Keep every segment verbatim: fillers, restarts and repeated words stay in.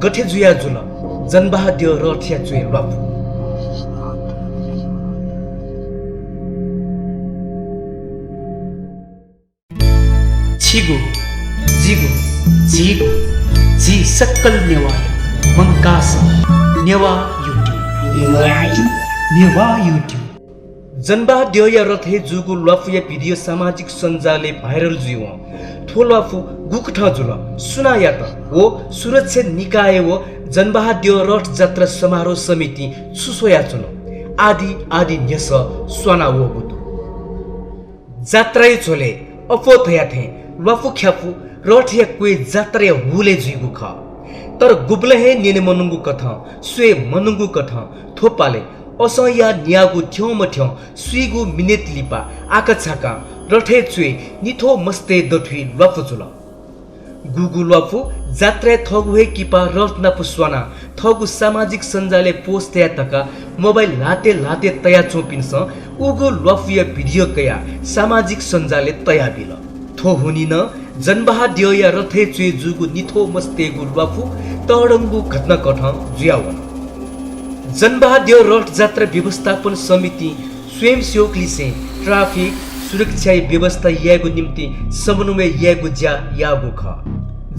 गथे जुया जुल जनबहाद्यः रथया च्वय् ल्वापु? छिगु, जिगु, झीगु, झी सकल नेवाःया मंकाः सः नेवाः YouTube। नेवाः YouTube। जनबहाद्यःया रथय् जूगु ल्वापुया भिडियो सामाजिक सञ्जालय् भाइरल जुइवं थ्व ल्वापु गुकथं जुल, सुनां यात व सुरक्षा निकाय व जनबहाद्यः रथ जात्रा समारोह समितिं छु स्वयाच्वन आदि आदि न्ह्यसः स्वाना वःगु दु। जात्राया झ्वलय् अप्वः धया थें ल्वापु ख्यापु रथया क्वय् जात्राया हुलय् जुइगु खः। तर गुबलें हे न्यने मनूगु कथं, स्वये मनूगु कथं थ्व पालय् असं या न्याःगु थ्यंमथ्यं स्वीगू मिनेट लिपा आकाझाकां रथय् च्वय् निथ्व मस्तय् दथुइ ल्वापु जुल। गुगु ल्वापु जात्राय् थःगु हे किपा रथ नाप स्वानाः थःगु सामाजिक सञ्जालय् पोस्ट याये धकाः मोबाइल ल्हातय् ल्हातय् तयाच्वंपिन्सं उगु ल्वापुया भिडियो कयाः सामाजिक सञ्जालय् तयाबिल। थ्व हुनिं नं जनबहाद्यःया रथय् च्वय् जूगु निथ्व मस्तय्‌गु ल्वापु तःधंगु घटनाकथं जुयावन। जनबहाद्यः रथ जात्रा व्यवस्थापन समितिं स्वयंसेवकलिसें ट्राफिक सुरक्षाया व्यवस्था यायेगु निंतिं समन्वय यायेगु ज्या याःगु खः।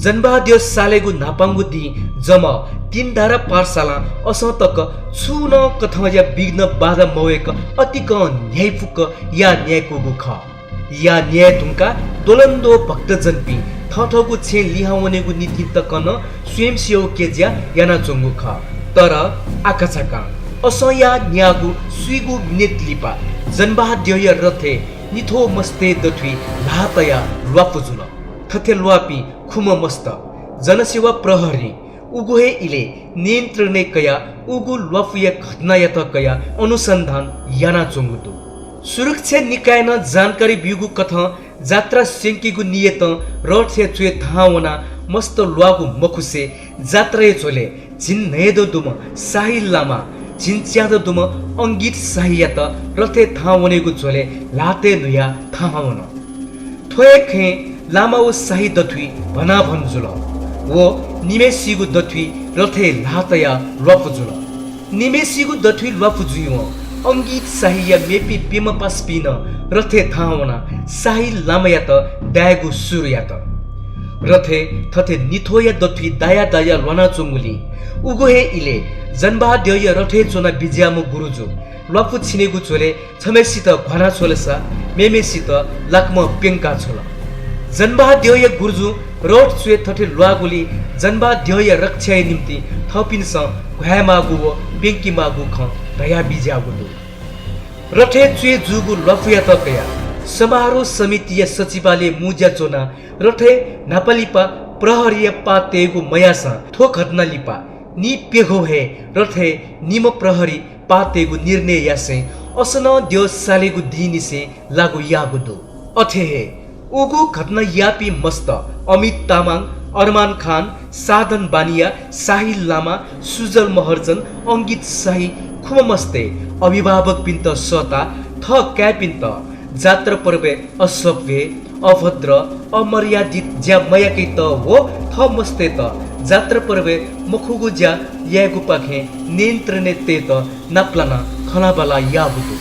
जनबहाद्यः सालय्‌गु न्हापांगु दिं जमः तीनधारा पाठशालां असं तक छुं नं कथंया विघ्न बाधा मवय्‌क अतिकं न्ह्याइपुक या न्याय्‌कूगु खः। या न्याये धुंकाः द्वलंद्वः भक्तजनपिं थःथःगु छेँय् लिहां वनेगु निंतिं तकं नं स्वयंसेवकया ज्या यानाच्वंगु खः। तर आकाझाकां असं या न्याःगु स्वीगू मिनेट लिपा जनबहाद्यःया रथय् निथ्व मस्तय् दथुइ ल्हाः तयाः ल्वापु जुल। थथे ल्वाःपिं खुम्ह मस्त जनसेवा प्रहरीं उगु हे इलय् नियन्त्रणय् कयाः उगु ल्वापुया घटनायात कयाः अनुसन्धान यानाच्वंगु दु। सुरक्षा निकायं जानकारी ब्यूगु कथं जात्रा स्यंकेगु नियतं रथया च्वय् थाहां वनाः मस्त ल्वाःगु मखुसे जात्राया झ्वलय् झिंन्हय्‌दँ दुम्ह शाही लामा, झिंच्यादँ दुम्ह अंगित शाहीयात रथय् थाहां वनेगु झ्वलय् ल्हातय् न्हुयाः थाहां वन। थ्व हे खँय् लामा व शाही दथुइ भनाभन जुल व निम्हय्‌सिगु दथुइ रथय् ल्हाः तयाः ल्वापु जुल। निम्हय्‌सिगु दथुइ ल्वापु जुइवं अंगित शाहीया मेपिं प्यम्ह पासापिं नं रथय् थाहां वनाः शाही लामायात दायेगु सुरु यात। रथय् थथे निथ्वया दथुइ दाया दाया ल्वानाच्वंगुलिं उगु हे इलय् जनबहाद्यःया रथय् च्वना बिज्याःम्ह गुरुजु ल्वापु छिनेगु झ्वलय् छम्हय्‌सित घ्वाना छ्वलसा मेम्हय्‌सित लाक्कं प्यंका छ्वल। जनबहाद्यःया गुरुजुं रथ च्वय् थथे ल्वाःगुलिं जनबहाद्यःया रक्षाया निंतिं थःपिन्सं घ्वायेमाःगु व प्यंकेमाःगु खँ धया बिज्याःगु दु। रथय् च्वय् जूगु ल्वापुयात कयाः समारोह समितिया सचिवालयय् मुँज्या च्वनाः रथय् न्हापालिपा प्रहरीया पाः तयेगु मयाःसां थ्व घटना लिपा निप्यघौ हे रथय् निम्ह प्रहरी पाः तयेगु निर्णय यासें असं नं द्यः सालेगु दिंनिसें लागू याःगु दु। अथे हे उगु घटना याःपिं मस्त अमित तामाङ, अरमान खान, साधन बानिया, शाही लामा, सुजल महर्जन, अंगित शाही खुम्ह मस्तय् अभिभावकपिन्त सःताः थः काय्‌पिन्त जात्रा पर्वय् असभ्य, अभद्र, अमर्यादित ज्या मयाकेत व थः मस्तय्‌त जात्रा पर्वय् मखुगु ज्या यायेगुपाखें नियन्त्रणय् तयेत नापलानाः खँल्हाबल्हा याःगु दु।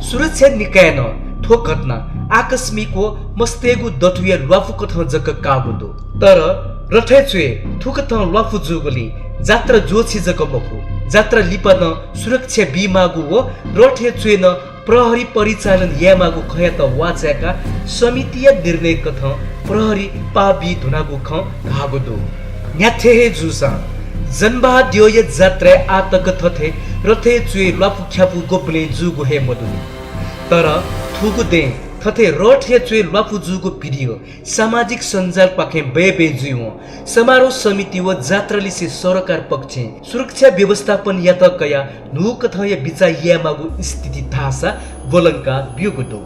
सुरक्षा निकायं नं थ्व घटना आकस्मिक व मस्तय्‌गु दथुया ल्वापुकथं जक काःगु दु। तर रथय् च्वय् थुकथं ल्वापु जूगुलिं जात्रा ज्वःछि जक मखु, जात्रा लिपा नं सुरक्षा बीमाःगु व रथय् च्वय् नं प्रहरी परिचालन यायेमाःगु खँयात वाःचाय्‌काः समितिया निर्णय कथं प्रहरी पाः बी धुनागु खँ धाःगु दु। न्ह्याथे हे जूसां जनबहाद्यःया जात्राय् आः तक थथे रथय् च्वय् ल्वापु ख्यापु गुबलें जूगु हे मदुनि। तर थुगु दँय् थथे रथय् च्वय् ल्वापु जूगु भिडियो सामाजिक सञ्जालपाखें बय्‌बय् जुइवं समारोह समिति व जात्रालिसे सरकार पक्षं सुरक्षा व्यवस्थापनयात कयाः न्हूकथंया बिचाः यायेमाःगु स्थिति धाःसा ब्वलंका ब्यूगु दु।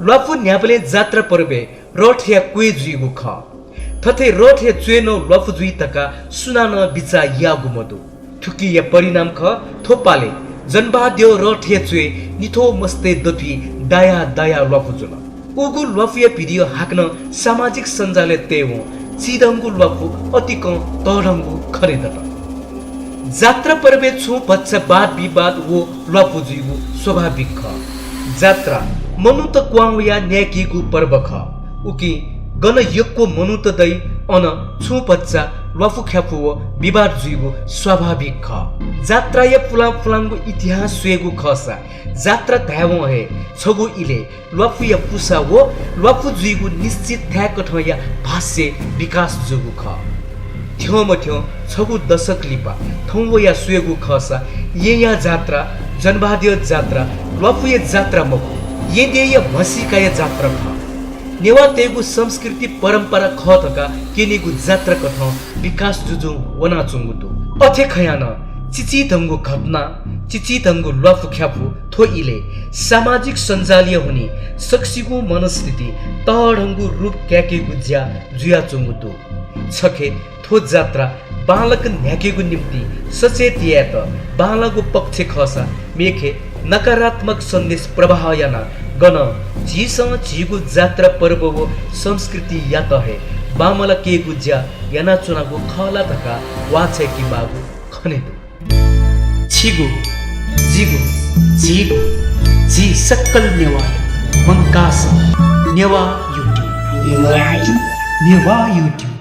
ल्वापु न्ह्याबलें जात्रा पर्वय् रथया क्वय् जुइगु खः। थथे रथया च्वय् नं ल्वापु जुइ धकाः सुनानं बिचाः याःगु मदु। थुकिया परिणाम खः, थ्व पालय् जनबहाद्यः रथया च्वय् निथ्व मस्तय् दथुइ दाया दाया ल्वापु जुल। उगु ल्वापुया भिडियो हाकनं सामाजिक सञ्जालय् तयेवं चिधंगु ल्वापु अतिकं तःधंगु खने दत। जात्रा पर्वय् छुं भचा वाद विवाद व ल्वापु जुइगु स्वाभाविक खः। जात्रा मनूत क्वहां वयाः न्यायेकीगु पर्व खः। उकिं गन यक्व मनूत दइ, अन छुं भचा ल्वापु ख्यापु व विवाद जुइगु स्वाभाविक खः। जात्राया पुलां पुलांगु इतिहास स्वयेगु खःसा जात्रा धायेवं हे छगू इलय् ल्वापुया पुसा व ल्वापु जुइगु निश्चित थाय्‌कथंया भाष्य विकास जूगु खः। थ्यंमथ्यं छगू दशक लिपा थौं वयाः स्वयेगु खःसा येँया जात्रा, जनवादया जात्रा, ल्वापुया जात्रा मखु, येँद्यःया म्हसीकाया जात्रा खः। नेवाःतय्‌गु संस्कृति परम्परा खः धकाः क्यनीगु जात्राकथं विकास जुजुं वनाच्वंगु दु। अथे खयां नं चिचिधंगु घटना, चिचिधंगु ल्वापुख्यापु थ्व इलय् सामाजिक सञ्जालया हुनिं सकसिगुं मनस्थिति तःधंगु रूप काय्‌केगु ज्या जुयाच्वंगु दु। छखे थ्व जात्रा बांलाक न्ह्याकेगु निंतिं सचेत यायेत बांलाःगु पक्ष खःसा मेखे नकारात्मक सन्देश प्रवाह यानाः गनं झीसं झीगु जात्रा पर्व व संस्कृतियात हे बांमलाकेगु ज्या यानाच्वनागु खः ला धकाः वाः छाय्‌के माःगु खने दु। छिगु, जिगु, झीगु, झी सकल नेवाःया मंकाः सः नेवाः YouTube। नेवाः YouTube।